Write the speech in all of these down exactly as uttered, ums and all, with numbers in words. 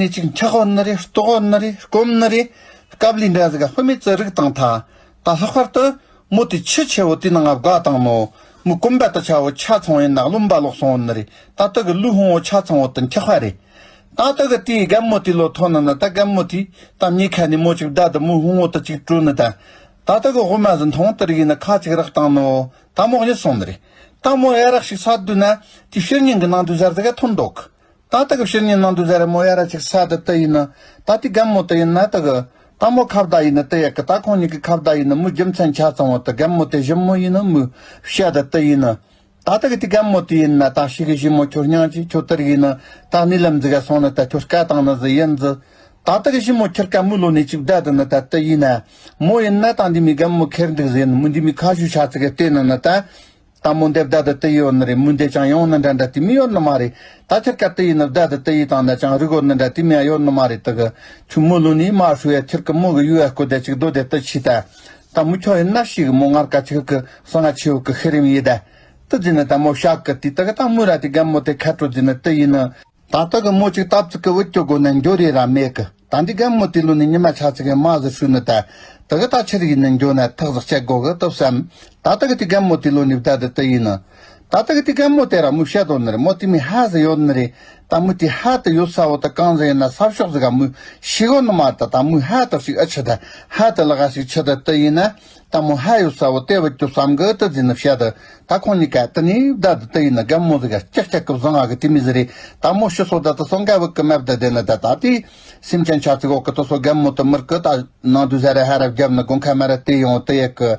ནས་ཅིག་འཁྱག་བོ་ནི་རེད། ལྟོགས་བོ་ནི་རེད། སྐོམ་ནི་རེད། སྐབས་ལས་འདྲ་ཟིག་དཔེ་མེད་ཙི་རིག་བཏང་ཐལ། ད་ལྷག་པར་དུ་མོ་དེ་ཆུ་ཆེ་བོ་དེའི་ནང་ང་བསྒོ་བཏང་ནོ། མོ་གོམ་པ་དེ་ཆ་བོ་ཆ་ཚང་ཡིན་ན་རློན་པ་ལོག་སོང་བོ་ནི་རེད། ད་ལྟ་གི་ལུས་ཕུང་བོ་ཆ་ཚང་བོ་དེ་འཁྱག་པ་རེད། ད་ལྟ་གི་དེའི་རྒན་མོ་དེ་ལོ་ཐོན་ནི་ན། ད་རྒན་མོ་དེ་ད་མྱི་ཁ་ནས་མོ་ཅིག་བདའ་དུ་མོའི་ཕུང་བོ་དེ་ཅིག་བཀྲུས་ནི་ད། ད་ལྟ་གི་དབུ་མ་ཟིག་མཐོང་དེ་རིག་ཡིན་ན་ཁ་ཅིག་རག་བཏང་ནོ། ད་མོ་གཉིད་སོང་ནི་རེད། ད་མོ་ཡ་རག་ཞིག་ས་དུས་ན་དེ་ཕྱི་ཉིན་གི་ནང་དུ་གཟར་ཟིག་ག་ཐོན་འདུག། ད་ལྟ་གི་ཕྱི་ཉིན་ནང་དུ་ཟེར་རེ་མོ་ཡ་ར་ཅིག་ས་དེ་དེ་ཡིན་ན། ད་དེ་རྒན་མོ་དེ་ཡིན་ན་དེ་གི་ད་མོ་ཁ་བརྡ་ཡིན་ན་དེ་ཡ་གི། ད་ཁོང་གཉིས་ཀྱི་ཁ་བརྡ་ཡིན་ན་མོའི་རྒྱུ་མཚན་ཆ་ཚང་བོ་དེ་རྒན་མོ་དེ་ཞིབ་མོ་ཡིན་ན་མོའི་བཤད་དེ་དེ་ཡིན་ན། ད་ལྟ་གི་དེ་རྒན་མོ་དེ་ཡིན་ན། ད་ཞིག་གི་ཞིབ་མོ་ཁྱོད་སྙིང་རྗེ། ཁྱོད་དེ་རིག་ཡིན་ན་ད་གནས་ལམ་ཟིག་ག་སོང་ན་ད་ཁྱོད་སྐད་བཏང་ན་ཟིག་ཡིན་ཟིག། ད་ལྟ་གི་ཞིབ་མོ་ཁྱེར་ཀ་མོའི་ལོ་ནས་ཅིག་བསྡད་དེ་ན་ད་དེ་ཡིན་ན། མོ་ཡིན་ན་ད་འདི་མོའི་རྒན་མོ་ཁེར་འདུག་ཟིག་ཡིན། མོ་འདི་མོའི་ཁ་ཤུ་ཆ་ཚིག་ག་བལྟས་ན་ན་ད། ད་མོ་འདེབས་བསྡད་དེ་དེ་ཡོད་ནི་རེད། མོ་འདེབས་ཀྱང་ཡོང་ནི་འདྲ་འདྲ་དེ་མི་ཡོད་ནི་མ་རེད། ད་ཁྱེད་ཀ་དེ་ཡིན་ན་བསྡད་དེ་དེ་ཡིན་དང་ན་ཅང་རིག་གོ་ནི་འདྲ་དེ་མི་ཡང་ཡོད་ནི་མ་རེད། དེ་གི་ཁྱོད་མོ་ལོ་ནི་མ་ཧྲུ་ཡ་ཁྱེད་ཀི་མོ་གི་ཡུ་ཡ་སྐོ་དེ་ཅིག་སྡོད་དེ་དེ་ཕྱི་ད། ད་མོ་ཁྱོད་ཡིན་ན་ཤི་གི་མོ་ངར་ཀ་ཅིག་གི་སང་ང་ཆེ་བོ་གི་ཤི་རིམ་ཡིན་ད། དེ་ཟིན་ན་ད་མོ་ཤག་གི་དེ་དེ་གི་ད་མོ་ར་དེ་རྒན་མོ་དེ་ཁ་སྤྲོད་ཟིན་ན་དེ་ཡིན་ན། ད་ལྟ་གི་མོ་ཅིག་སྟབས་ཚིག་གི་བུད་སྐྱོ་དགོས་ན་འགྱོ་རེ་ར་མེད་གི། ད་འདི་རྒན་མོ་དེ་ལོ་ནི་ཉི་མ་ཆ་ཚིག་གི་མ་ཟི་ཧྲུ་ནི་ད། དེ་གི་ད་ཆི་རིག་ཡིན་ན་འགྱོ་ན་ཐག་ཟག་བཅད་དགོ་གི་ཏོ་བསམ། ད་ལྟ་གི་དེ་རྒན་མོ་དེ་ལོ་ནི་བདའ་དེ་དེ་ཡིན་ནི། ད་ལྟ་གི་དེ་རྒན་མོ་དེ་ར་མོ་བཤད་དོ་ནི་རེད། མོ་དེ་མི་ཧ་ཟི་ཡོད་ནི་རེད། ད་མོ་དེ་ཧ་དེ་ཡོད་ས་བོ་ད་གང་ཟི་ཡིན་ན་ས་ཕྱོགས་ཟི་ག་མོ་ཤི་གོ་ནི་མ་ད། ད་མོ་ཧ་དེ་ཞིག་ཨ་ཆི་ད་ཧ་དེ་ལ་ག་ཞིག་ཆི་ད་དེ་ཡིན་ན། ད་མོ་ཧ་ཡོད་ས་བོ་དེ་བུད་སྐྱོ་བསམ་གི་དེ་ཟིན་ནི་བཤད་དེ། ད་ཁོང་གཉིས་ཀ་དེ་ནི་བདའ་དེ་དེ་ཡིན་ན་རྒན་མོ་ཟི་ག་ཀྱག་ཀྱག་གི་བཟང་ང་གི་དེ་མི་ཟི་རེད། ད་མོ་ཤི་སོ་ད་དེ་སོང་ག་བུད་གི་མ་བདའ་དེ་ནི་ད་ད་དེ་སེམས་ཅན་ཆ་ཚིག་འོག་གི་དེ་སོ་རྒན་མོ་དེ་མིར་གི་ད་ནང་དུ་ཟ་རེ་ཧ་ར་བརྒྱབ་ནི་དགོན་ཁ་མ་ར་དེ་ཡོང་དེ་ཡག་གི།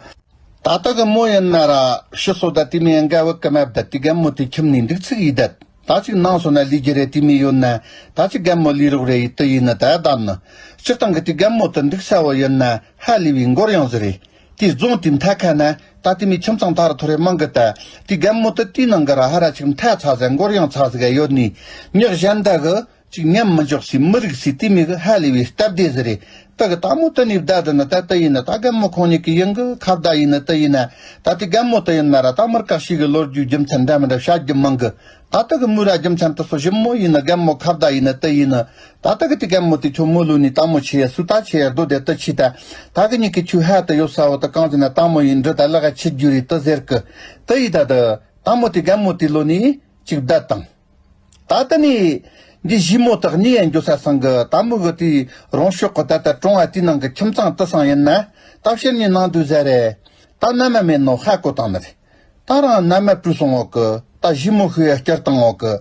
ད་ལྟ་གི་མོ་ཡིན་ན་ར་ཤི་སོ་ད་དེ་མི་ཡང་ག་བུད་གི་མ་བདའ་དེ་རྒན་མོ་དེ་ཁྱིམ་ནས་འདུག་ཚིག་ཡིན་ད། ད་ཅིག་ནང་སོ་ན་ལི་རྒྱུ་རེ་དེ་མི་ཡོད་ན། ད་ཅིག་རྒན་མོ་ལི་རོགས་རེ་ཡི་དེ་ཡིན་ན་ད་བདམ་ནི། སྤྱིར་བཏང་གི་དེ་རྒན་མོ་དེ་འདུག་ས་བོ་ཡིན་ན་ཧ་ལས་པའི་མགོར་ཡང་ཟི་རེད། དེ་རྫོང་དེ་མཐའ་ཁ་ན་ད་དེ་མི་ཁྱིམ་ཚང་དར་ཐོ་རེ་མང་གི་ད། དེ་རྒན་མོ་དེ་དེའི་ནང་གི་ར་ཧ་ར་ཅིག་མཐའ་ཚ་ཟ་མགོར་ཡང་ཚ་ཟི་ག་ཡོད་ནི། མྱི་གཞན་ད་གི་ཅིག་ཉམས་མི་འཇོག་སི་མི་རིག་སི་དེ་མི་གི་ཧ་ལས་པའི་སྟབས་བདེ་ཟི་རེད། ད་གི་ད་མོ་དེ་ནི་བདའ་དེ་ནི་ད་དེ་ཡིན་ན་ད་རྒན་མོ་ཁོང་གཉིས་ཀི་ཡིན་གི་ཁ་བརྡ་ཡིན་ན་དེ་ཡིན་ན། ད་དེ་རྒན་མོ་དེ་ཡིན་ན་ར་ད་མིར་ཀ་ཤི་གི་ལོ་རྒྱུས་རྒྱུ་མཚན་འདྲ་མི་འདྲ་བཤད་རྒྱུ་མང་གི། ད་ལྟ་གི་མོ་ར་རྒྱུ་མཚན་དེ་ཚོ་ཞིབ་མོ་ཡིན་ན་རྒན་མོ་ཁ་བརྡ་ཡིན་ན་དེ་ཡིན་ན། ད་ལྟ་གི་དེ་རྒན་མོ་དེ་ཁྱོད་མོ་ལུས་ནི་ད་མོ་ཆེ་ཡ་སུ་ད་ཆེ་ཡ་རྡོ་དེ་ད་ཆི་ད། ད་གི་གཉིས་ཀི་ཆུ་ཧ་ད་ཡོད་ས་བོ་ད་གང་ཟེར་ན་ད་མོ་ཡིན་འདྲི་ད་ལ་ག་ཆི་རྒྱུ་རེད་ད་ཟེར་གི། ད་ཡི་ད་ད་ད་མོ་དེ་རྒན་མོ་དེ་ལོ་ནི་ཅིག་བདའ་དང་། ད་ད་ནི་འདི་ཞི་མོ་དག་ནི་ཡན་འགྱོ་ས་སང་གི་ད་མོ་གི་དེ་རོང་ཤོག་གི་ད་ད་གྲོང་བ་དེ་ནང་གི་ཁྱིམ་ཚང་དེ་སང་ཡིན་ན། ད་ཕྱིར་ནི་ནང་དུ་ཟ་རེ། ད་ན་མ་མེད་ནོ་ཧ་གོ་བཏང་ནི་རེད། ད་རང་ན་མ་བྲུས་སོང་འོག་གི། ད་ཞི་མོ་ཤི་ཡ་བསྐྱུར་བཏང་འོག་གི།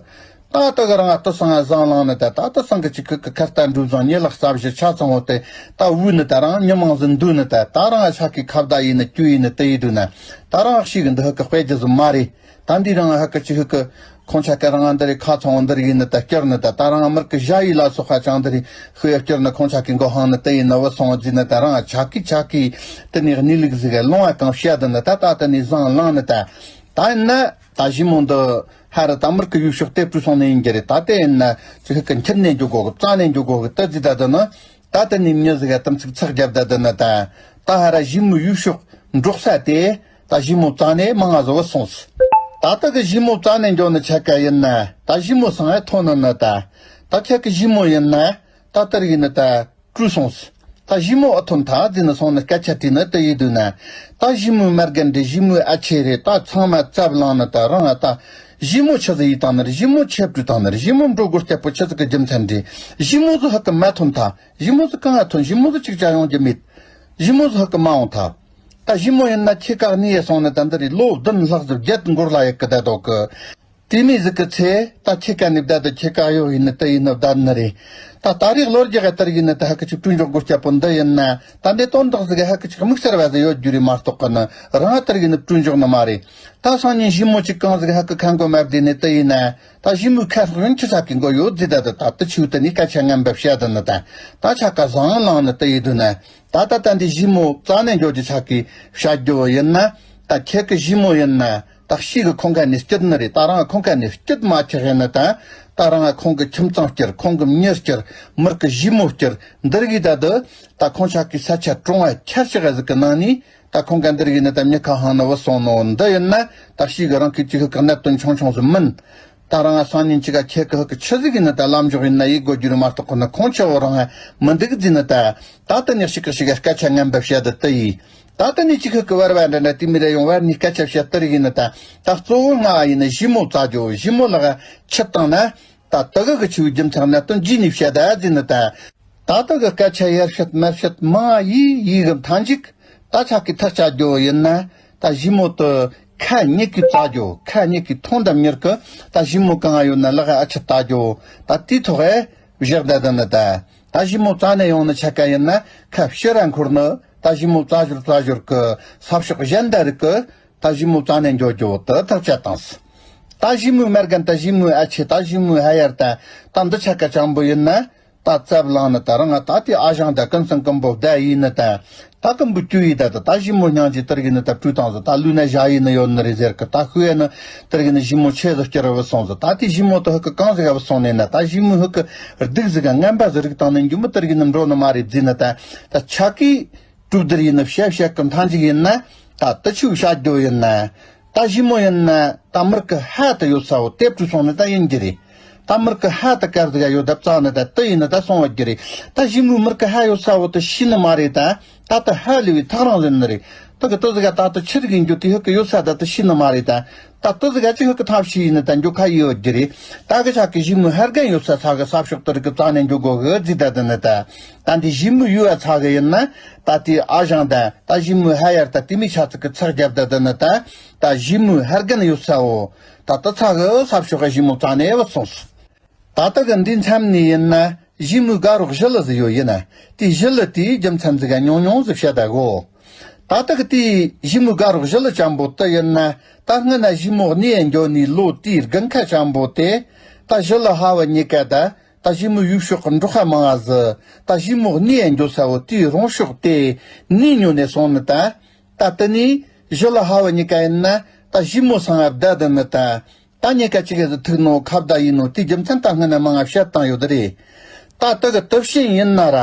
ད་ད་གི་རང་ལྟ་སང་ང་བཟང་ལངས་ནི་ད། ད་ལྟ་སང་གི་ཅིག་གི་གི་ཁ་ལྟ་འགྲུབ་བཟང་ཉེ་ལག་རྩ་བཞི་ཆ་ཚང་འོག་དེ་ད་བུ་ནི་ད་རང་ཉི་མང་ཟིན་འདུག་ནི་ད། ད་རང་ཆ་གི་ཁ་བརྡ་ཡིན་ནི་རྒྱུ་ཡིན་ནི་དེ་ཡི་འདུག་ན། ད་རང་ཤི་གི་འདི་ཧ་གི་དཔེ་རྒྱུ་ཟིན་མ་རེད། ད་འདི་རང་ཧ་གི་ཅིག་གི་ཁོང་ཆ་ག་རང་འདི་རེད། ཁ་ཚང་འདི་རེད་ཡིན་ནི་ད་བསྐྱུར་ནི་ད། ད་རང་མིར་གི་ཞ་ཡི་ལ་སོགས་ཁ་ཅང་འདི་རེད། ཤི་ཡ་བསྐྱུར་ནི་ཁོང་ཆ་གི་མགོ་ཧང་ནི་དེ་ཡིན་ནི་བུ་སོང་བ་ཟིན་ནི་ད། རང་ཆ་གི་ཆ་གི་དེ་ནི་གནས་ལུགས་ཟིག་ག་ལོང་བ་གང་བཤད་འདི་ནི་ད། ད་དེ་ནི་བཟང་ལངས་ནི་ད། ད་ཡིན་ན་ད་ཞི་མོ་འདི་ཧ་ར་ད་མིར་གི་ཡུལ་ཕྱོགས་དེ་བྲུས་སོང་ནི་ཡིན་གྱི་རེད། ད་དེ་ཡིན་ན་ཅི་ཧི་གི་འཁྱེར་ནས་འགྱོ་དགོ་གི། བཙལ་ནས་འགྱོ་དགོ་གི་ད་ཟི་ད་དེ་ནི། ད་དེ་ནི་མྱི་ཟིག་ག་དམ་ཚིག་ཚགས་རྒྱབ་ད་དེ་ནི་ད། ད་ཧ་ར་ཞི་མོ་ཡུལ་ཕྱོགས་འབྲོག་ས་དེ་ད་ཞི་མོ་བཙལ་ནས་མང་ང་བཟོ་བ་སོང་སི། ད་ད་གི་ཞི་མོ་བཙལ་ནས་འགྱོ་ནི་ཆ་ག་ཡིན་ན་ད་ཞི་མོ་སང་ཡ་ཐོན་ནི་ནི་ད། ད་ཁྱེད་གི་ཞི་མོ་ཡིན་ན་ད་དེར་ཡིན་ནི་ད། བྲོས་སོང་ཟེར། ད་ཞི་མོ་ཨ་ཐོན་ཐ་ཟེར་ནས་སོང་ནས་སྐད་ཆ་དྲིས་ན་དེ་ཡི་དུས་ན། ད་ཞི་མོའི་མ་རྒན་རེད། ཞི་མོའི་ཨ་ཆེ་རེད། ད་ཚང་མ་རྩབ་ལངས་ནས་ད་རང་ཨ་ད། ཞི་མོ་ཆི་ཟིག་ཡིན་བཏང་ནི་རེད། ཞི་མོ་ཆི་བྲོས་བཏང་ནི་རེད། ཞི་མོ་འགྲོ་དགོས་སྐྱབས་པོ་ཆི་ཟིག་གི་རྒྱུ་མཚན་རེད། ཞི་མོ་ཟིག་ཧ་གི་མ་ཐོན་ཐ། ཞི་མོ་ཟིག་གང་ཨ་ཐོན། ཞི་མོ་ཟིག་ཅིག་ཅར་ཡོང་རྒྱུ་མེད། ཞི་མོ་ཟིག་ཧ་གི་མ་འོང་ཐ། ད་ཞི་མོ་ཡིན་ན་ཁྱེད་ཀ་གནས་ཡས་སོང་ནས་ད་འདི་རེད། ལོ་བདུན་ལྷག་ཟིག་བརྒྱད་འགོར་ལ་ཡག་གི་ད་དོག་གི། དེ་མི་ཟིག་གི་ཚེ་ད་ཁྱེད་ཀ་ནི་བདག་ཏུ་ཁྱེད་ཀ་གཡོ་ཡིན་ནི་དེ་ཡིན་ནི་བདག་ནི་རེད། ད་ད་རེས་ལོ་རྒྱག་ག་དར་ཡིན་ནི་ད་ཧ་ཀི་ཅིག་སྤྲུལ་འཇོག་དགོས་སྐྱབས་པོ་འདི་ཡིན་ན། ད་འདི་དོན་དག་ཟིག་ཧ་ཀི་ཅིག་དམིགས་བསལ་བ་ཟིག་ཡོད་རྒྱུ་རེད་མ་གཏོགས་གི་ནི་རང་དར་ཡིན་ནི་སྤྲུལ་འཇོག་ནི་མ་རེད། ད་སང་ཉིན་ཞི་མོ་ཅིག་གང་ཟིག་ཧ་ཀི་ཁ་མགོ་མ་བདེ་ནི་དེ་ཡིན་ན། ད་ཞི་མོའི་ཁ་ལྷག་ཡོན་ཆི་ཆ་གི་མགོ་ཡོད་ཟིག་ད་ད་ད་ད་ཆིའུ་ད་ནི་སྐད་ཆ་ངན་པ་བཤད་ད་ནི་ད། ད་ཆ་ཀ་བཟང་ལང་ནི་དེ་ཡི་དུས་ན། ད་ད་ད་འདི་ཞི་མོ་རྩ་ནས་འཇོག་རྒྱུ་ཆ་གི་བཤད་རྒྱུ་ཡིན་ན། ད་ཁྱེད་ཀི་ཞི་མོ་ཡིན་ན། ད་ཤི་གི་ཁོང་ཁ་ནས་སྐྱིད་ནི་རེད། ད་རང་ཁོང་ཁ་ནས་སྐྱིད་མ་ཆགས་ཡིན་ན་ད། ད་རང་ཁོང་གི་ཁྱིམ་ཚང་སྐྱིད། ཁོང་གི་མྱི་སྐྱིད། མིར་གི་ཞི་མོ་སྐྱིད། འདིར་གི་ད་དུ་ད་ཁོང་ཆ་གི་ས་ཆ་གྲོང་བ་ཁྱར་ཆགས་ཟིག་གི་ནང་ནས་ད་ཁོང་ག་འདིར་གི་ནི་ད་མྱི་ཁ་ཧང་ནི་བུ་སོང་ནོ་འདི་ཡིན་ན། ད་ཤི་གི་རང་གི་ཅི་ཧི་གི་གནད་དོན་ཆུང་ཆུང་ཟིག་མིན། ད་ ད་རང་སང་ཉིན་ཅིག་ག་ཁྱེད་ཀྱི་ཧུ་གི་ཆི་ཟིག་ཡིན་ན་ད་ལམ་འཇོག་ཡིན་ན་ཡིག་དགོས་རྒྱུ་རེད་མ་གཏོགས་ཁོ་ན་ཁོང་ཆེ་བོ་རང་མི་འདུག་ཟིན་ན་ད། ད་ལྟ་ནས་ཞིག་གི་ཞིག་ག་སྐད་ཆ་ངན་པ་བཤད་དུ་དུ་ཡིས། ད་ལྟ་ནས་ཅིག་ཧུ་གི་བར་བ་འདྲ་འདྲ་དེ་མི་རེ་ཡོང་བར་ནས་སྐད་ཆ་བཤད་དུ་རིག་ཡིན་ན་ད། ད་གཙོ་བོ་ང་ཡིན་ན་ཞི་མོ་བཙལ་རྒྱུ། ཞི་མོ་ལག་ཆི་བཏང་ན། ད་དུ་གི་གི་ཆུ་བའི་རྒྱུ་མཚན་གནད་དོན་རྗེས་ནས་བཤད་ད་ཟིན་ན་ད། ད་ལྟ་གི་སྐད་ཆ་ཡར་བཤད་མར་བཤད་མང་ཡིས་ཡིས་གི་མཐའ་མཇུག་ད་ཆ་གི་ཐག་བཅད་རྒྱུ་ཡིན་ན། ད་ཞི་མོ་དུ་ཁ་ཉིད་ཀྱིས་བཙལ་རྒྱུ། ཁ་ཉིད་ཀྱིས་མཐོང་དམ་མྱུར་གི་ད་ཞི་མོ་གང་ཡོད་ན་ལག་ཨ་ཆི་བལྟ་རྒྱུ། ད་དེའི་ཐོག་ཨེ་བཞག་ད་ད་ནི་ད། ད་ཞི་མོ་བཙལ་ནས་ཡོང་ནི་ཆ་ག་ཡིན་ན་ཁ་ཕྱི་ར་འཁོར་ནི་ད་ཞི་མོ་བཙལ་ཞོར་བཙལ་ཞོར་གི་ས་ཕྱོགས་གཞན་ད་རིག་གི་ད་ཞི་མོ་བཙལ་ནས་འགྱོ་རྒྱུ་དུ་ཐག་བཅད་བཏང་སི། ད་ཞི་མོའི་མ་རྒན་ད་ཞི་མོའི་ཨ་ཆེ་ད་ཞི་མོའི་ཧ་ཡར་ད་ད་འདི་ཆ་ག་ཅང་པོ་ཡིན་ན། ད་རྩབ་ལངས་ནི་ད་རང་ང་ད་དེ་ཨ་ཞང་ད་ཀུན་སེང་ཀུན་པོ་བསྡད་ཡིན་ནི་ད། ད་ཀུན་པོ་བཅུ་ཡིས་ད་ད་ད་ཞི་མོ་སྙིང་རྗེ་དེར་གི་ནི་ད་བཀྲུས་བཏང་ཟི། ད་ལུས་ན་བཞག་ཡིན་ནི་ཡོད་ནི་རེད་ཟེར་གི་ད་ཤུ་ཡ་ནི་དེར་གི་ནི་ཞི་མོ་ཆེ་ཟི་སྐྱུར་བུད་སོང་ཟི། ད་དེ་ཞི་མོ་དུ་ཧུ་གི་གང་ཟིག་ག་བུད་སོང་ནས་ན་ད་ཞི་མོ་ཧུ་གི་སྡུག་ཟིག་ག་ངན་པ་ཟི་རིག་བཏང་ནི་འགྱུར་མི་དེར་གི་ནི་འགྲོ་ནི་མ་རེད་ཟི་ནི་ད། ད་ཆ་གི་གྲུབ་དེར་ཡིན་ནི་བཤད་བཤད་གི་མཐའ་མཇུག་ཡིན་ན། ད་དུ་ཆུ་བཤད་རྒྱུ་ཡིན་ན། ད་ཞི་མོ་ཡིན་ན་ད་མིར་གི་ཧ་ད་ཡོད་ས་བོ་དེབ་བྲུས་སོང་ནི་ད་ཡིན་གྱི་རེད། ད་མིར་གི་ཧ་ད་དཀར་ཟིག་ཡོད་ད་བཙལ་ནི་ད་དུ་ཡིན་ནི་ད་སོང་བ་གྱི་རེད། ད་ཞི་མོའི་མིར་གི་ཧ་ཡོད་ས་བོ་དུ་ཤི་ནི་མ་རེད་ད། ད་ད་ཧ་ལས་པའི་ཐག་རང་ཟིན་ནི་རེད། ད་གི་དུ་ཟིག་ད་ད་ཆི་རིག་ཡིན་རྒྱུ་དེ་ཧུ་གི་ཡོད་ས་ད་དུ་ཤི་ནི་མ་རེད་ད། ད་དུ་ཟིག་ཅི་ཧུ་གི་ཐབས་ཤེས་ཡིན་ནི་ད་འགྱོ་ཁ་ཡི་ཡོད་གྱི་རེད། ད་གི་ཆ་གི་ཞི་མོའི་ཧ་རྒན་ཡོད་ས་ཚ་གི་ས་ཕྱོགས་དུ་རིག་གི་བཙལ་ནས་འགྱོ་དགོ་གི་ཟི་ད་ད་ནི་ད། ད་འདི་ཞི་མོའི་ཡུལ་བ་ཚ་གི་ཡིན་ན། ད་དེ་ཨ་ཞང་ད་ད་ཞི་མོའི་ཧ་ཡར་ད་དེ་མི་ཆ་ཚིག་གི་ཚག་རྒྱབ་ད་ད་ནི་ད། ད་ཞི་མོའི་ཧ་རྒན་ཡོད་ས་བོ། ད་ད་ཚ་གི་ས་ཕྱོགས་གི་ཞི་མོ་བཙལ་ནས་བུད་སོང་སི། ད་ད་གི་འདི་མཚམས་ནས་ཡིན་ན་ཞི་མོའི་དགའ་རོགས་ཞི་ལི་ཟི་ཡོད་ཡིན་ན། དེ་ཞི་ལི་དེའི་རྒྱུ་མཚན་ཟིག་ག་ཉུང་ཉུང་ཟིག་བཤད་ད་གོ། ད་ད་གི་དེ་ཞི་མོའི་དགའ་རོགས་ཞི་ལི་ཅན་པོ་དུ་ཡིན་ན། ད་སྔ་ན་ཞི་མོ་གནས་འགྱོ་ནི་ལོ་དེའི་དགུན་ཁ་ཅན་པོ་དེ། ད་ཞི་ལི་ཧ་བ་གཉིས་ཀ་ད། ད་ཞི་མོའི་ཡུལ་ཕྱོགས་གི་འབྲོག་ཁ་མང་ང་ཟི། ད་ཞི་མོ་གནས་འགྱོ་ས་བོ་དེའི་རོང་ཕྱོགས་དེ་གནས་ཉོ་ནས་སོང་ནི་ད། ད་དེ་ནས་ཞི་ལི་ཧ་བ་གཉིས་ཀ་ཡིན་ན་ད་ཞི་མོ་སང་ང་བསྡད་དུ་ནི་ད། ད་གཉིས་ཀ་གཅིག་ག་ཟི་ཐུག་ནོ་ཁ་བརྡ་ཡིན་ནོ་དེའི་རྒྱུ་མཚན་ད་སྔ་ན་མང་ང་བཤད་བཏང་ཡོད་རེད། ད་དེ་གི་དུ་བྱིན་ཡིན་ན་ར།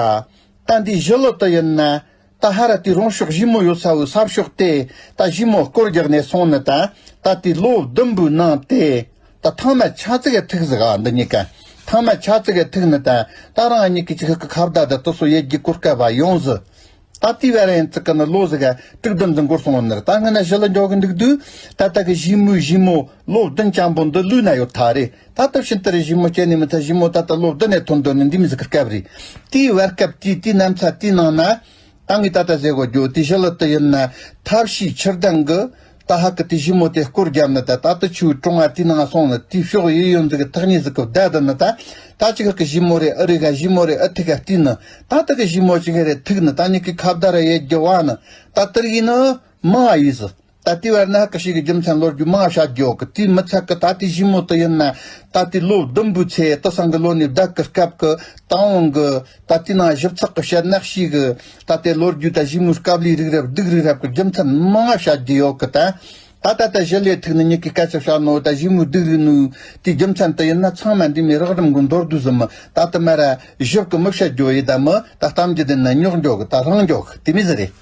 ད་འདི་ཞི་ལི་དུ་ཡིན་ན། ད་ཧ་ར་དེ་རོང་ཕྱོགས་ཞི་མོ་ཡོད་ས་བོའི་ས་ཕྱོགས་དེ་ད་ཞི་མོ་སྐོར་རྒྱག་ནས་སོང་ནི་ད། ད་དེ་ལོ་བདུན་པོའི་ནང་དེ་ད་ཐང་མ་ཆ་ཙིག་ག་ཐུག་ཟིག་ཨ། འདི་གཉིས་ཀ་ཐང་མ་ཆ་ཙིག་ག་ཐུག་ནི་ད། ད་རང་གཉིས་ཀྱི་ཅིག་ཧུ་གི་ཁ་བརྡ་ད་དུ་སོ་ཡེ་རྒྱུ་གོ་སྐབས་བ་ཡོང་ཟི། ད་དེ་བ་ར་ཡིན་ཙི་གི་ནི་ལོ་ཟིག་ག་དྲུག་བདུན་ཟིག་འགོར་སོང་ནི་རེད། ད་སྔ་ན་ཞི་ལི་འགྱོ་གི་འདུག་དུས་ད་ལྟ་གི་ཞི་མོའི་ཞི་མོ་ལོ་བདུན་ཅན་པོ་འདི་ལུས་ན་ཡོད་ཐ་རེད། ད་ལྟ་ཕྱིན་ཏི་རེ་ཞི་མོ་སྐྱེ་ནི་མི་ཚ། ཞི་མོ་ད་ལྟ་ལོ་བདུན་ནས་ཐོན་འདོད་ནི་འདི་མི་ཟིག་གི་སྐབས་རེད། དེའི་བར་སྐབས་དེའི་དེའི་གནམ་ས་དེའི་ནང་ན། ད་ངས་ད་ལྟ་ཟེར་གོ་རྒྱུ་དེ་ཞི་ལི་དུ་ཡིན་ན་ཐབས་ཤེས་ཕྱིར་ལྡང་གི། ད་ཧ་གི་དེ་ཞི་མོ་དེ་སྐོར་རྒྱབ་ནི་ད། ད་ལྟ་ཆུའི་གྲོང་བ་དེའི་ནང་སོང་ནི་དེའི་ཕྱོགས་ཡི་ཡོན་ཟིག་གི་ཐག་ཉེ་ཟིག་གི་བསྡད་དུ་ནི་ད། ད་ཅིག་ཧ་གི་ཞི་མོ་རེ་ཨ་རེ་ག་ཞི་མོ་རེ་ཨ་ཐིག་ག་བལྟས་ནི། ད་ད་གི་ཞི་མོ་ཅིག་རེ་ཐུག་ནི་ད་གཉིས་ཀྱི་ཁ་བརྡ་ར་ཡེ་རྒྱུ་བ་ནི། ད་དེར་ཡིན་ནི་མང་ཡིས། ད་དེ་བར་ན་ཧ་གི་ཞིག་གི་རྒྱུ་མཚན་ལོ་རྒྱུས་མང་བཤད་རྒྱུ་གི་དེ་མི་ཚད་གི། ད་དེ་ཞི་མོ་དུ་ཡིན་ན་ད་དེ་ལོ་བདུན་པོའི་ཚེ་དུ་སང་གི་ལོ་ནས་བདག་གི་སྐབས་གི་དང་བོ་གི་ད་དེ་ནང་ཞིབ་ཚགས་གི་བཤད་ནག་ཤིག་གི། ད་དེ་ལོ་རྒྱུས་ད་ཞི་མོའི་སྐབས་ལས་རིགས་རབ་སྡུག་རིགས་རབ་གི་རྒྱུ་མཚན་མང་བཤད་རྒྱུ་ཡོད་གི། ད་ད་ད་ད་ཞི་ལི་ཐུག་ནི་གཉིས་ཀྱི་སྐད་ཆ་བཤད་ནོ་ད་ཞི་མོའི་སྡུག་རིགས་ནུ་དེ་རྒྱུ་མཚན་དུ་ཡིན་ན་ཚང་མ་འདི་མི་རག་རིམ་གི་མདོར་བསྡུས་ཟིན་མི་ད་དུ་མ་ར་ཞིབ་གི་མི་བཤད་རྒྱུ་ཡི་ད་མི་ད་གཏམ་རྒྱུད་འདི་ན་རྙོག་འགྱོ་གི་ད་རང་འགྱོ་གི་དེ་མི་ཟེར་རེད།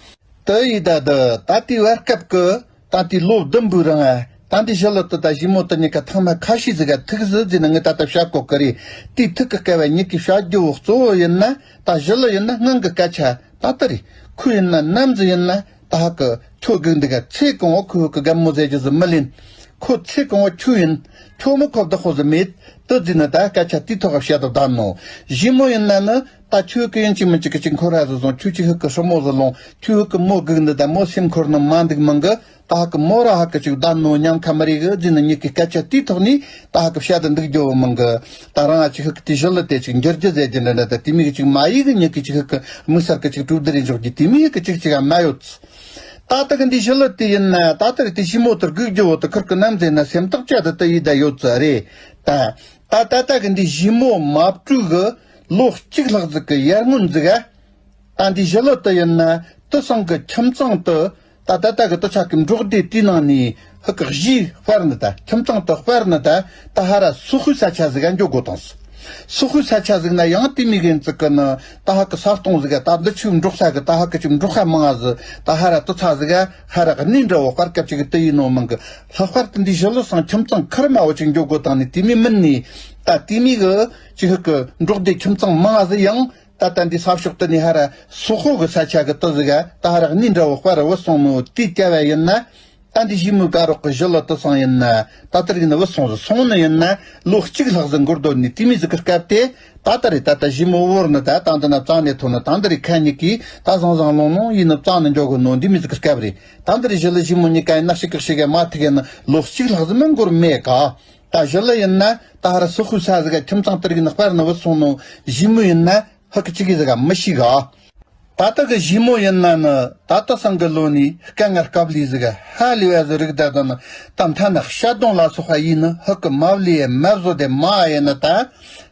དེ་ཡི་ད་དུ་ད་དེའི་བར་སྐབས་ཀྱི་ད་དེའི་ལོ་བདུན་པོའི་རིང་ང་ད་འདི་ཞི་ལི་དུ་ད་ཞི་མོ་དུ་གཉིས་ཀ་ཐེངས་མ་ཁ་ཤས་ཟིག་ག་ཐུག་ཟི་ཟེར་ནས་ངས་ད་ལྟ་བཤད་གོ་གི་རེད། དེའི་ཐུག་གི་སྐལ་བ་གཉིས་ཀྱི་བཤད་རྒྱུ་བོ་གཙོ་བོ་ཡིན་ན་ད་ཞི་ལི་ཡིན་ན་སྔོན་གི་སྐད་ཆ་ད་ལྟ་རེད། ཁོ་ཡིན་ན་ནམ་ཟིག་ཡིན་ན་ད་ཧ་གི་ཁྱོད་སྒུག་འདུག་ག་ཚེ་གང་བོ་ཁོ་ཧུ་གི་རྒན་མོ་ཟེར་རྒྱུ་ཟིག་མི་ལེན། ཁོ་ཚེ་གང་བོ་ཁྱོད་ཡིན། ཁྱོད་མི་ཁོ་བདག་ཁོ་ཟིག་མེད། དུ་ཟིན་ན་ད་སྐད་ཆ་དེའི་ཐོག་བཤད་དུ་བདམས་ནོ། ཞི་མོ་ཡིན་ན་ནི་ད་ཁྱོད་ཀྱི་ཡིན་གཅིག་མིན་གཅིག་གི་གཅིག་འཁོར་ར་ཟིག་བཟུང་། ཁྱོད་ཀྱི་ཧུ་གི་ཧྲི་མོ་ཟིག་ལོང་། ཁྱོད་ཧུ་གི་མོ་སྒུག་འདི་ད་མོ་སེམས་འཁོར་ནི་མ་འདུག་མིན་གི། ད་ཧ་གི་མོ་ར་ཧ་གི་ཅིག་བདམས་ནོ་ཉམས་ཁ་མི་རེད་གི་ཟིན་ན་གཉིས་ཀྱི་སྐད་ཆ་དེའི་ཐོག་ནས་ད་ཧ་གི་བཤད་དུ་འདུག་རྒྱུ་བོ་མིན་གི། ད་རང་ང་ཅིག་ཧུ་གི་དེ་ཞི་ལི་དེ་ཅིག་འགྱུར་རྒྱུ་ཟེར་རྒྱུ་འདྲ་འདྲ་ད་དེ་མིག་གི་ཅིག་མ་ཡིག་གི་གཉིས་ཀྱི་ཅིག་ཧུ་གི་དམིགས་བསལ་གི་ཅིག་གྲུབ་འདི་རེ་འཇོག་རྒྱུ་དེ་མིག་གི་ཅིག་ཅིག་ཨ་མ་ཡོད། ད་ལྟ་གི་འདི་ཞི་ལི་དེ་ཡིན་ན་ད་ལྟ་རེ་དེ་ཞི་མོ་དུ་སྒུག་རྒྱུ་བོ་དུ་ཁུར་གི་ནམ་ཟེར་ན་སེམས་ཐག་བཅད་དུ་དུ་ཡི་ད་ཡོད་ཙི་རེད། ད་ད་ད་ལྟ་གི་འདི་ཞི་མོ་མ་བཀྲུས་གི་ལོ་གཅིག་ལྷག་ཟིག་གི་ཡར་སྔོན་ཟིག་ག་ད་འདི་ཞི་ལི་དུ་ཡིན་ན་དུ་སང་གི་ཁྱིམ་ཚང་དུ་ད་ད་ལྟ་གི་དུ་ཆ་གི་འབྲོག་སྡེ་དེའི་ནང་ནས་ཧུ་གི་གཞིས་སྤར་ནི་ད་ཁྱིམ་ཚང་དུ་སྤར་ནི་ད་ད་ཧ་ར་སོ་ཁུའི་ས་ཆ་ཟིག་ག་འགྱོ་དགོ་དང་སི། སོག་པོའི་ས་ཆ་ཟིག་ན་ཡང་དེ་མོ་གི་ཡིན་ཙི་གི་ནི་ད་ཧ་གི་ས་སྟོང་ཟིག་ག་ད་འདི་ཆུ་འབྲོག་ས་གི་ད་ཧ་གི་ཅིག་འབྲོག་ཁ་མང་ང་ཟིག་ད་ཧ་ར་དུ་ཚ་ཟིག་ག་ཧ་ར་གནས་འདྲ་བོ་སྤར་སྐབས་ཅིག་གི་དུ་ཡིན་ནོ་མང་གི། ལྷག་པར་དུ་འདི་ཞི་ལི་སང་ཁྱིམ་ཚང་ཁེར་མ་བོ་ཅིག་འགྱོ་དགོ་དང་ནི་དེ་མོ་མིན་ནི། ད་དེ་མོ་གི་ཅིག་ཧ་གི་འབྲོག་སྡེ་ཁྱིམ་ཚང་མང་ང་ཟིག་ཡང་ད་ད་འདི་ས་ཕྱོགས་དུ་ནི་ཧ་ར་སོག་པོ་གི་ས་ཆ་གི་དུ་ཟིག་ག་ད་ཧ་ར་གནས་འདྲ་བོ་སྤར་བུད་སོང་ནོ་དེ་བྱ་བ་ཡིན་ན། ད་འདི་ཞི་མོ་དཀར་རོག་གི་ཞི་ལི་དུ་སང་ཡིན་ན་ད་དེར་ཡིན་ན་བུད་སོང་ཟིག་སོང་ནི་ཡིན་ན་ལོ་གཅིག་ལྷག་ཟིག་འགོར་དོ་ནི་དེ་མོ་ཟིག་གི་སྐབས་དེ། ད་ད་རེད། ད་ད་ཞི་མོ་བོར་ནི་ད་ད་འདི་ན་བཙལ་ནས་ཐོན་ནི་ད་འདི་རེད། ཁ་ཉིད་ཀྱིས་ད་བཟང་བཟང་ལོང་ལོང་ཡིན་ནི་བཙལ་ནི་འགྱོ་གི་ནོ་འདི་མོ་ཟིག་གི་སྐབས་རེད། ད་འདི་རེད། ཞི་ལི་ཞི་མོ་གཉིས་ཀ་ཡིན་ན་ཤི་ཀག་ཤི་ག་མ་ཐུག་གི་ནི་ལོ་གཅིག་ལྷག་ཟིག་མིན་འགོར་མེད་ག། ད་ཞི་ལི་ཡིན་ན་ད་ཧ་ར་སོག་པོའི་ས་ཟིག་ག་ཁྱིམ་ཚང་དེར་ཡིན་ན་སྤར་ནི་བུད་སོང་ནོ། ཞི་མོ་ཡིན་ན་ཧ་གི་ཅིག་གི་ཟིག་ག་མི་ཤི་ག། ད་ལྟ་གི་ཞི་མོ་ཡིན་ན་ནི་ད་ལྟ་སང་གི་ལོ་ནི་དཀའ་ངལ་སྐབས་ལས་ཟིག་ཧ་ལས་པ་ཟིག་རིག་ད་དུ་ནི་ད་མཐའ་ན་ཤ་དོང་ལ་སོགས་པ་ཡིན་ནི་ཧ་གི་མ་བླུས་མ་བཟོ་དེ་མ་ཡིན་ནི་ད།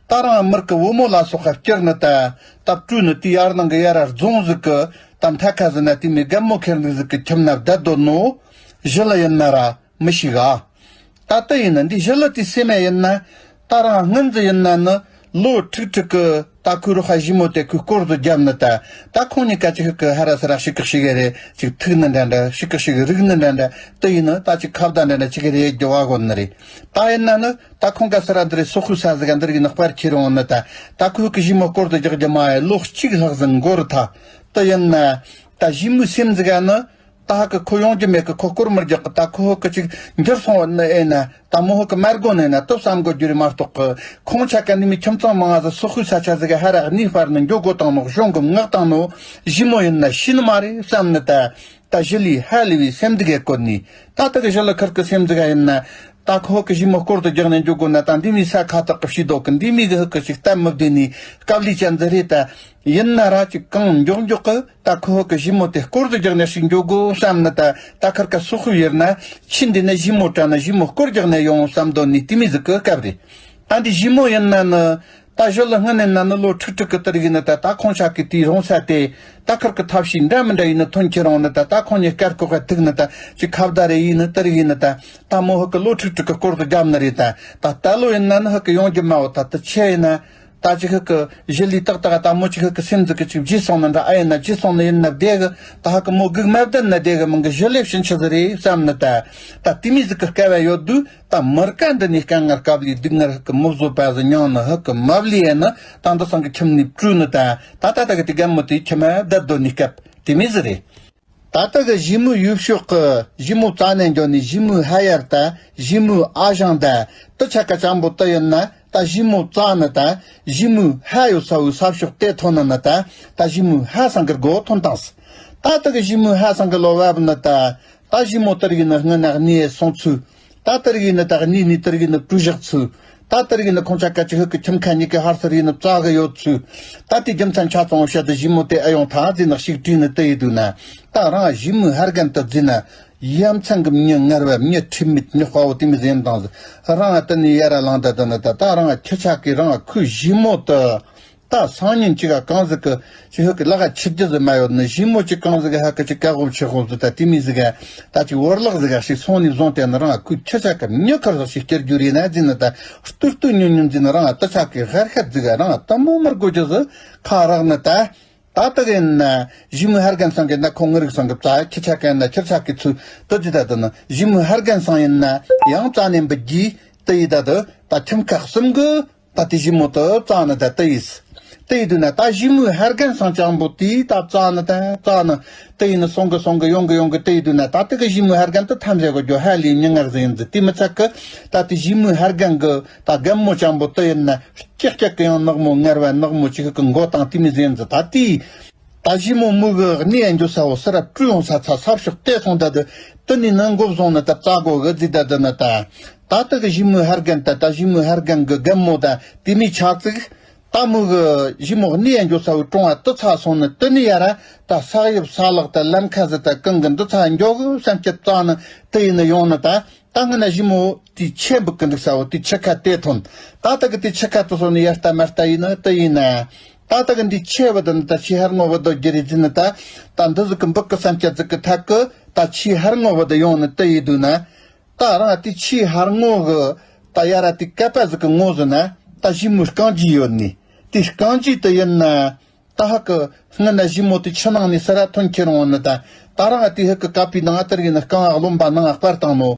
ད་རང་མིར་གི་བུ་མོ་ལ་སོགས་པ་བསྐྱུར་ནི་ད། ད་སྤྲུལ་ནི་དེ་ཡར་ནང་གི་ཡར་རྫོང་ཟིག་གི་ད་མཐའ་ཁ་ཟིག་ན་དེ་མི་རྒན་མོ་ཁེར་འདུག་ཟིག་གི་ཁྱིམ་ན་བསྡད་དོ་ནོ། ཞི་ལི་ཡིན་ན་ར་མི་ཤི་ག། ད་ལྟ་ཡིན་ན་འདི་ཞི་ལི་དེ་སེམས་མ་ཡིན་ན། ད་རང་སྔོན་ཟིག་ཡིན་ན་ནི་ལོ་ཁྲིག་ཁྲིག་གི་ད་ཁོའི་རོགས་ཞི་མོ་དེ་ཁོའི་སྐོར་དུ་བརྒྱབ་ནི་ད། ད་ཁོང་གཉིས་ཀ་ཅིག་ཧ་གི་ཧ་ར་ས་ར་ཤི་ཀག་ཤི་གི་རེད། ཅིག་ཐུག་ནི་འདྲ་འདྲ་ཤི་ཀག་ཤི་གི་རིག་ནི་འདྲ་འདྲ་དེ་ཡིན་ནི་ད་ཅིག་ཁ་བརྡ་འདྲ་འདྲ་ཅིག་གི་རེད་རྒྱུ་བ་གོ་ནི་རེད། ད་ཡིན་ན་ནི་ད་ཁོང་ཀ་ས་ར་འདི་རེད། སོག་པོའི་ས་ཟིག་ག་འདི་རེད་ནི་སྤར་ཁྱེར་འོང་ནི་ད། ད་ཁོའི་གི་ཞི་མོ་སྐོར་དུ་རྒྱག་རྒྱུ་མ་ཡིན་ལོ་གཅིག་ལྷག་ཟིག་འགོར་ཐལ། དེ་ཡིན་ན་ད་ཞི་མོའི་སེམས་ཟིག་ག་ནི། ད་ཧ་གི་ཁོ་ཡོང་རྒྱུ་མེད་གི། ཁོ་སྐོར་མི་རྒྱག་གི། ད་ཁོ་ཧ་གི་ཅིག་འགྱུར་སོང་བ་ནི་ཨེ་ན་ད་མོ་ཧ་གི་མ་དགོ་ནི་ན་དུ་བསམ་དགོ་རྒྱུ་རེད་མ་གཏོགས་གི། ཁོང་ཆ་ག་ནི་མི་ཁྱིམ་ཚང་མང་ང་ཟིག་སོག་པོའི་ས་ཆ་ཟིག་ག་ཧ་ར་གནས་སྤར་ནི་འགྱོ་དགོ་དང་ནོ་གཞུང་གི་མངགས་དང་ནོ། ཞི་མོ་ཡིན་ན་ཤི་ནི་མ་རེད་བསམ་ནི་ད། ད་ཞི་ལི་ཧ་ལས་པའི་སེམས་འདི་གས་བཀོད་ནི། ད་ད་གི་ཞི་ལི་ཁིར་གི་སེམས་འདི་ག་ཡིན་ན། ད་ཁོ་ཧ་གི་ཞི་མོ་སྐོར་དུ་རྒྱག་ནས་འགྱོ་དགོ་ན་ད་འདི་མི་ས་ཁ་ཐག་གི་ཤི་དོ་གི། འདི་མི་གི་ཧ་གི་ཅིག་སྟབས་མི་བདེ་ནི་དཀའ་ལས་ཅན་འདི་རེད་ད། ཡིན་ན་ར་ཅིག་གང་མགྱོགས་མགྱོགས་གི་ད་ཁོ་ཧ་གི་ཞི་མོ་དེ་སྐོར་དུ་རྒྱག་ནས་ཞིག་འགྱོ་དགོ་བསམ་ནི་ད། ད་ཁིར་ཀ་སོག་པོ་ཡིན་ན་ཕྱི་འདི་ནས་ཞི་མོ་དྲན་ན་ཞི་མོ་སྐོར་རྒྱག་ནས་ཡོང་བསམ་དོ་ནི་དེ་མི་ཟིག་གི་སྐབས་རེད། ད་འདི་ཞི་མོ་ཡིན་ན་ནི། ད་ཞི་ལི་སྔོན་ནས་ན་ནི་ལོ་ཁྲིག་ཁྲིག་གི་དེར་ཡིན་ནི་ད། ད་ཁོང་ཆ་གི་དེའི་རོང་ས་དེ་ད་ཁིར་གི་ཐབས་ཤེས་འདྲ་མི་འདྲ་ཡིན་ནི་ཐོན་ཁྱེར་འོང་ནི་ད། ད་ཁོང་གཉིས་སྐར་ཁོག་ག་ཐུག་ནི་ད་ཅིག་ཁ་བརྡ་རེ་ཡིན་ནི་དེར་ཡིན་ནི་ད། ད་མོ་ཧ་གི་ལོ་ཁྲིག་ཁྲིག་གི་སྐོར་དུ་བརྒྱབ་ནི་རེད་ད། ད་ད་ལོ་ཡིན་ན་ནི་ཧ་གི་ཡོང་རྒྱུ་མ་བོ་ད་དུ་ཆེ་ཡིན་ན། ད་ཅིག་ཧ་གི་ཞི་ལི་ཏག་ཏག་ད་མོ་ཅིག་ཧ་གི་སེམས་ཟིག་གི་ཅིག་བརྗེད་སོང་ནི་འདྲ་ཨ་ཡིན་ན་བརྗེད་སོང་ནི་ཡིན་ན་བདེ་གི། ད་ཧ་གི་མོ་སྒུག་མ་བསྡད་ན་བདེ་གི་མིན་གི། ཞི་ལི་ཕྱིན་ཆི་ཟིག་རེད་བསམ་ནི་ད། ད་དེ་མི་ཟིག་གི་སྐལ་བ་ཡོད་དུས། ད་མིར་ཀ་འདི་ནས་དཀའ་ངལ་སྐབས་ལས་སྡུག་བསྔལ་ཧ་གི་མི་བཟོད་པ་ཟིག་མྱོང་ནི་ཧ་གི་མ་བླུས་ཡས་ནི་ད་འདི་སང་གི་ཁྱིམ་ནས་བྲོས་ནི་ད། ད་ད་ད་གི་དེ་རྒན་མོ་དེ་ཁྱིམ་མ་བསྡད་སྡོད་ནི་སྐབས་དེ་མི་ཟིག་རེད། ད་ལྟ་གི་ཞི་མོའི་ཡུལ་ཕྱོགས་ཀྱི་ཞི་མོ་བཙལ་ནས་འགྱོ་ནི་ཞི་མོའི་ཕ་ཡར་ད་ཞི་མོའི་ཨ་ཞང་ད་དུ་ཆ་ག་ཅང་པོ་དུ་ཡིན་ན་ད་ཞི་མོ་བཙལ་ནི་ད་ཞི་མོའི་ཕ་ཡོད་ས་བོའི་ས་ཕྱོགས་དེ་ཐོན་ནི་ནི་ད། ད་ཞི་མོའི་ཕ་སང་གི་སྒོ་ཐོན་བཏང་སི། ད་ལྟ་གི་ཞི་མོའི་ཕ་སང་གི་ལོ་བབ་ནི་ད། ད་ཞི་མོ་དེར་ཡིན་ན་སྔོན་ན་གནས་སོང་ཚུལ། ད་དེར་ཡིན་ན་ད་གནས་ནས་དེར་ཡིན་ན་བྲོས་བཞག་ཚུལ། ད་དེར་ཡིན་ན་ཁོང་ཅག་ག་ཅི་ཧུད་ཀྱི་ཁྱིམ་ཁ་གཉིས་ཀའི་ཧར་སར་ཡིན་ན་བཙལ་གི་ཡོད་ཚུལ། ད་དེ་རྒྱུ་མཚན་ཆ་ཚང་བཤད་དུ་ཞི་མོ་དེ་ཨེ་ཡོང་ཐ་ཟིན་ནག་ཞིག་བྲིས་ནི་དེ་ཡི་དུས་ན། ད་རང་ཞི་མོའི་ཕ་རྒན་དུ་བརྫིས་ན། ཡ་མཚན་གི་མྱི་ངར་བ་མྱི་ཁྲིམས་མེད་མྱི་དཔའ་བོ་དེ་མི་ཟིན་དང་ཟིན། རང་དེ་ནས་ཡར་ལངས་ད་དུ་ན་ད་ད་རང་ཁྱི་ཆག་གི་རང་ཁོའི་ཞི་མོ་དུ། ད་སང་ཉིན་གཅིག་ག་གང་ཟིག་གི་ཅི་ཧུད་ཀྱི་ལག་ག་ཆི་རྒྱུ་ཟིག་མ་ཡོད་ནི་ཞི་མོ་གཅིག་གང་ཟིག་གི་ཧ་ཀི་ཅིག་ཀ་ཧོབ་ཆི་ཧོབ་ཟིག་ད་དེ་མི་ཟིག་ག་ད་ཅིག་བོར་ལག་ཟིག་ག་ཞིག་སོང་ནས་བཟུང་སྟེ་ནི་རང་ཁུ་ཁྱི་ཆ་ཀ་མྱི་ཁར་ཟིག་ཞིག་སྐྱེར་རྒྱུ་རེད་ན་ཟིན་ནི་ད་སྟུར་སྟུར་ཉུན་ཉུན་ཟིན་ནི་རང་ད་ཆ་ཀི་ཧར་ཧར་ཟིག་ག་རང་ད་མོ་མར་དགོས་རྒྱུ་ཟིག་ཁ་རག་ནི་ད། ད་ད་གི་ན་ཞི་མོའི་ཕ་རྒན་སང་གི་ན་ཁོང་ངི་རིག་སང་གི་བཙལ། ཁྱི་ཆ་ཀ་ན་ཁྱི་ཆ་ཀི་ཚུ་ད་ཟིན་ད་ད་ནི་ཞི་མོའི་ཕ་རྒན་སང་ཡིན་ན་ཡང་བཙལ་ནས་འབུད་རྒྱུ་ད་ཡི་ད་ད་ད་ཁྱིམ་ཁ་གསུམ་གི་ད་དེ་ཞི་མོ་དུ་བཙལ་ནི་ད་དེ་ཡིས། དེ་ཡི་དུས་ན་ད་ཞི་མོའི་ཕ་རྒན་སང་ཅང་པོ་དེ་ད་བཙལ་ནི་ད་བཙལ་ནི་དེ་ཡིན་ནི་སོང་གི་སོང་གི་ཡོང་གི་ཡོང་གི་དེ་ཡི་དུས་ན་ད་དེ་གི་ཞི་མོའི་ཕ་རྒན་དུ་ཐམས་ཅད་གི་རྒྱུ་ཧ་ལས་མྱི་ངར་ཟིན་ཟིན་དེ་མི་ཚད་གི། ད་དེ་ཞི་མོའི་ཕ་རྒན་གི་ད་རྒན་མོ་ཅང་པོ་དེ་ཡིན་ན་ཀྱག་ཀྱག་གི་ཡང་ནག་མོ་ངར་བ་ནག་མོ་ཅིག་གི་མགོ་དང་དེ་མི་ཟིན་ཟིན་ད་དེ། ད་ཞི་མོ་མོ་གི་གནས་འགྱོ་ས་བོ་སི་ར་བཀྲུས་ཡོང་ས་ཚ་ས་ཕྱོགས་དེ་སོང་ད་དུ་དེ་ནི་ནང་མགོ་བཟུང་ནི་ད་བཙལ་དགོ་གི་ཟིག་ད་དུ་ནི་ད། ད་ད་གི་ཞི་མོའི་ཕ་རྒན་ད་ད་ཞི་མོའི་ཕ་རྒན་གི་རྒན་མོ་ད་དེ་མི་ཆག་ཙིག་ད་མོ་གི་ཞི་མོ་གནས་འགྱོ་ས་བོའི་གྲོང་བ་དུ་ཚ་སོང་ནི་དེ་ནི་ཡ་ར་ད་ས་ཡིབ་ས་ལག་ད་ལམ་ཁ་ཟི་ད་གང་གི་འདི་ཚ་འགྱོ་གི་བསམ་སྐྱིད་བཙལ་ནི་དེ་ཡིན་ནི་ཡོང་ནི་ད། ད་སྔ་ན་ཞི་མོ་དེ་ཆེ་འབུག་གི་འདུག་ས་བོ་དེ་ཆུ་ཁ་དེ་ཐོན། ད་ད་གི་དེ་ཆུ་ཁ་དུ་སོང་ནི་ཡ་ལྟ་མ་ལྟ་ཡིན་ནི་དེ་ཡིན་ན། ད་ད་གི་འདི་ཆེ་བ་དང་ད་ཆེ་ཧར་ངོ་བ་དོ་རྒྱུ་རེད་ཟིན་ནི་ད། ད་འདི་ཟིག་གི་འབུག་གི་བསམ་སྐྱིད་ཟིག་གི་ཐད་གི་ད་ཆེ་ཧར་ངོ་བ་དོ་ཡོང་ནི་དེ་ཡིན་དུས་ན། ད་རང་དེ་ཆེ་ཧར་ངོ་གི་ད་ཡ་ར་དེ་ཀ་པ་ཟིག་གི་ངོ་ཟིན་ན། ད་ཞི་མོ་རྐང་རྗེས་ཡོད་ནི། དེ་རྐང་རྗེས་དེ་ཡིན་ན། ད་ཧ་གི་སྔ་ན་ཞི་མོ་དེ་ཆུ་ནང་ནས་སི་ར་ཐོན་ཁྱེར་འོང་ནི། ད་ད་རང་དེ་ཧ་གི་ཀ་པའི་ནང་ཨ་ཏར་གི་ནི་རྐང་ཨ་རློན་པ་ནང་ཨ་སྤར་བཏང་ནོ།